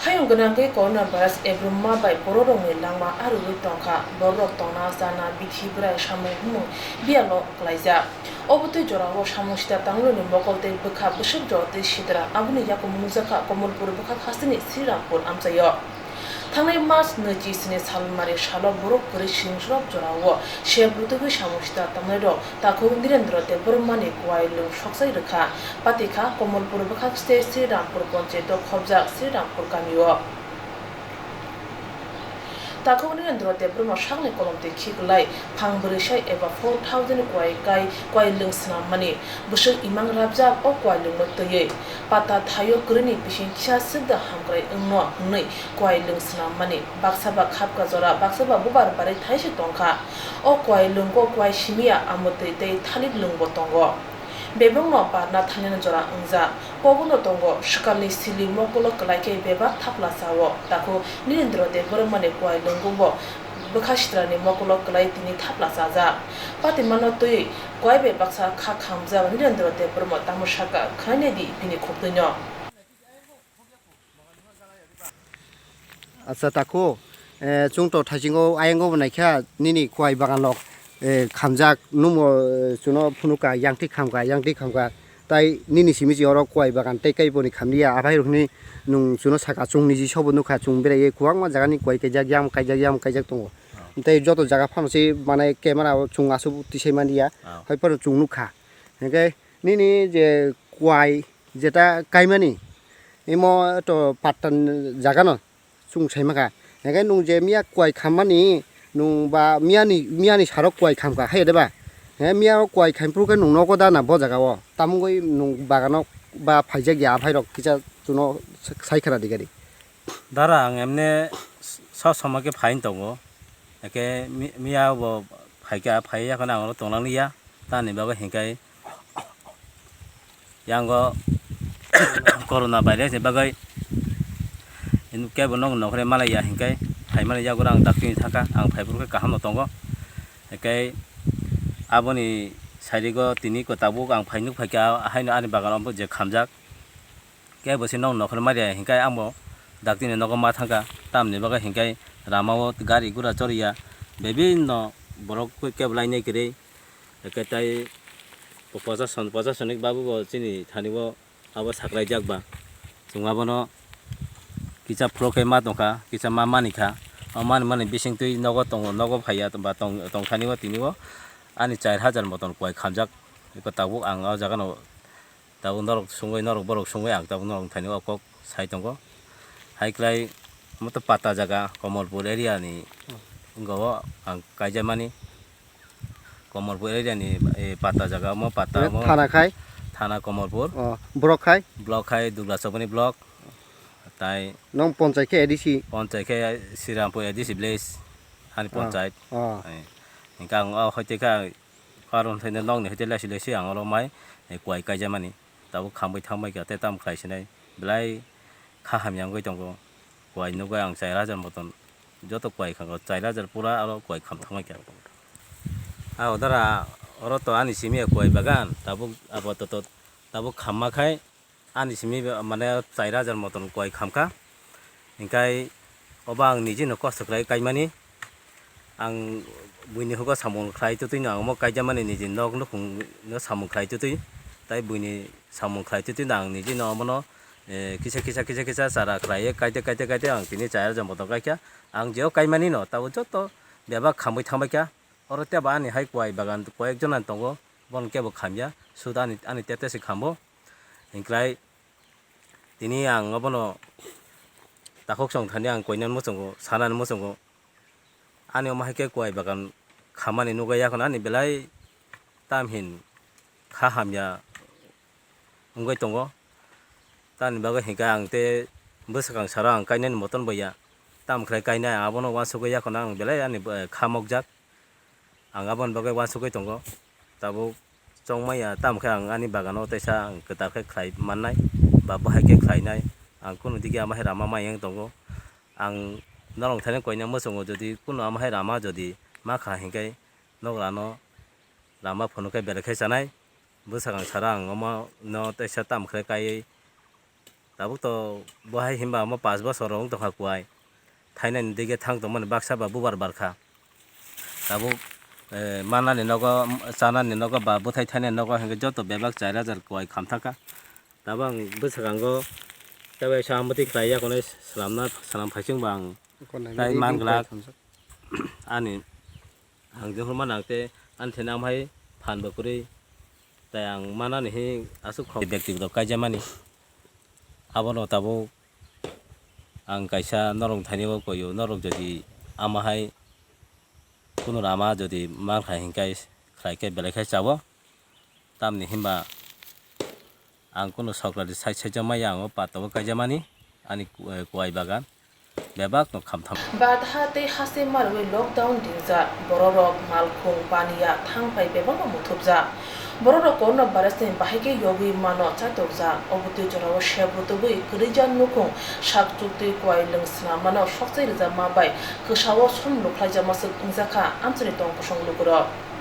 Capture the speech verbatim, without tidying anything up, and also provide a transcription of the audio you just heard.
Hayung gwnangwi coronavirus ebrumma bai bororokni langma arwgwi tongkha. Bororok tongna chana bithi bwrai samung humung biyalo kwlaijak. Obotwi jorao samung sita tangwini mokol tei bwkha bwswk jorotwi sitra aboni yakumo nukjakha Komolpur bwkhak hasteni Srirampur amchaio. Thangnai March nwichi sini salmari salo borok kwrwi sini srop jorao sep rwtugwi samung sita tangnairok takhuk Nirendra Debbarmani kwai lwng soksai rwkha. Patikha Komolpur bwkhak state Srirampur ponchayato khobjak Srirampur kamio. Takhuk Nirendra Debbarma sakni kolomtwi khiklai phang bwrwisai eba four thousand kwai kai kwai lwng swnammani bwswk imang rabjak o kwai lwngno twiwi. Pata thaio kwrwini bising kisa swkda hamkrai wngno hwnwi kwai lwng swnammani baksa ba khapka jora baksa ba bubar barwi thaise tongkha. O kwai lwngo kwai simiya amotwi tei thalik lwngbo tongo. Bebakno barna thangnani jora wngjak. Kogono tongo, swkalni sili mokulo kwlai khe bebak thapla chao. Takhuk Nirendra Debbarmani kwai lwngo bo bwkha sitrani mokulo kwlai tini thapla chajak. Patimano twi kwai bai baksa kha khamjak Nirendra Debbarma tamo sakha, khwnainai di bini khuktwino. Acha takhuk, eh, chwng to thaisingo ayang bo naikha nini kwai bagan rok, eh, khamjak nungbo, eh, chwngno phunukha yangtwi khamkha yangtwi khamkha tai nini simi se oro kwai bagan tei kaibo ni khamliya aphai rok hwnwi nwng chwngno sakha chwng niji sobo nukha chwng beraiwi kwbangma jaga ni kwai kaijak yang kaijak yang kaijak tongo tei joto jaga phano se mane camera o chwng aswk tisai manliya hai phano chwng nukha hinkhe nini je kwai jeta kaimani imo to pattan jaga no. Chwng sai mankha. Hingkhe nwng je miya kwai khammani, nwng ba miyani, miyani saro kwai khamkha, hai de ba? He miya o kwai khaimphru khe nwng nogo da na bo jaga o? Tamo wngwi nwng bagano ba phaijak ya, aphai rok kisa chwngno sai khna di gari. Dara, ang emne so somoi khe phain tongo. Hingkhe mi-, miya bo phaikha, phai yakhwna ang oro tonglang liya. Tamni bagwi hingkhe yango corona virus ni bagwi kebo nok nokhorwi malaiya hinkhe phaimani yago ang dakti thangkha, ang phaiphuru khe kaham no tongo. Hinkhe aboni side o tini kwtabuk ang phai nuk phaikha, haino ani bagan o je khamjak. Kebo se nok nokhorwi malaiya hinkhe amo dakti ni nogo ma thangkha, tamni bagwi hinkhe lama o gari gura choriya bibinno borok kebo lainai kwrwi. Hwnkhe tai pachas, pachas sonik babu bo chini thani o abo saklaijak ba. Chwng abono kisa phulok khe ma tongkha, kisa ma manikha. O mani mani bisingtwi nogo tongo, nogo phaiya ba tong, tongthani o tini o ani char hajar moton kwai khamjak. Eko tabuk ang o jaga no tabuk norok sungwi, norok borok sungwi ang tabuk norok thani o kok sai tongo. Hai kwlai omo to pata jaga, Komolpur area ni wngka o ang kaijak mani. Komolpur area ni, eh, pata jaga omo, pata omo. Thana khai? Thana Komolpur. Oh, block khai? Block khai Dugla Chopani block. Tai nong ponchai khe A D C? Ponchai khe Srirampur A D C village. Ani ponchai. Oh. Eh, hingkhe ang o hoite kha karon thaino nokni hoite lesi lesi ang oro mai, eh, kwai kaijak mani. Tabuk khambai thangbai kha tei tamo khlai sinai. Belai kha hamya wngwi tongo. Kwai nugwi ang char hajar moton. Joto kwai kha, char hajar pura aro kwai kham thangwi kha. Abo dara oro to ani simi ya kwai bagan, tabuk abo to, to, tabuk khamma khai ani simi ba, mane char hajar moton kwai khamkha. Hinkhe obo ang niji no kosto khlai kaimani. Ang buini hugo samung khlai twtwi no ang omo kaijak mani niji nok nukhung no samung khlai twtwi. Tai buini samung khlai twtwi no ang niji no omono, eh, kisa, kisa, kisa, kisa chara khlai kaite, kaite, kaite ang tini char hajar moton kaikha. Ang jeo kaimani no, tabuk joto bebak khamwi thangbaikha. Oro tei bo ani hai kwai bagan koyek jona tongo, bono kebo khamya, suda ani, ani tete se khambo. Hinklai tini ang obono takhuk song thani ang koinani muchungo, sanani muchungo. Ani omo hai khe kwai bagan khammani nugwi yakhwna ani belai tamhin kha hamya wngwi tongo. Tamni bagwi hinkhe ang tei bwswkang saro ang kainani moton bo ya. Tamo khlai kainai ang abono uansugwi yakhwna ang belai ani, eh, kha mokjak. Ang aboni bagwi uansugwi tongo. Tabuk chongmaya tamo khe ang ani bagano teisa ang kwtal khe khlai mannai ba bahai khe khlainai. Ang kunu digi ama hai rama mayang tongo. Ang norok thaino koina muchungo jodi kunu ama hai rama jodi ma kha hinkhe nok rano rama phunukhe belai khe chanai. Bwsakang sara ang omo no teisa tamo khe kaiwi Tabuk to bo hai hinba omo pash bosor rok wng tongkha kuai. Thainani dige thang tongmani baksa ba bubar barkha. Tabuk, eh, manani nogo, chanani nogo ba bwthai thainani nogo hinkhe joto bebak char hajar kuai kham thangkha. Tabuk ang bwskango tei waisa amtwi khlai yakhwlai swnamna, swnam phaising bo ang tai man glak. Ani ang jephru mano ang tei ani thani amhai phan bo kwrwi. Tai ang manani hi aswk khok bektigoto kaijamani. Abono tabuk ang kaisa norok thainio koio, norok jodi ama hai kunu rama jodi mankha hinkhe khlai khe belai khe chao. Tamni hinba ang kunu sokrati side side maya ang o patao kaijamani ani ku-, eh, kuai bagan. Bebak no khamtham. Ba daha tei haste marwi lockdown dingjak, bororok malkhung, paniya, thangphai bebakno muthupjak. Bororok corona virus ni bahai khe yogwi mano chatokjak. Obo twi jorao sep rwtugwi kwrwija nukhung sak chuktwi kuai lwng swnam mano sokchai rwjak ma bai kwsao som lukhlaijakma swk wngjakha amchaini tong kosong lukurok.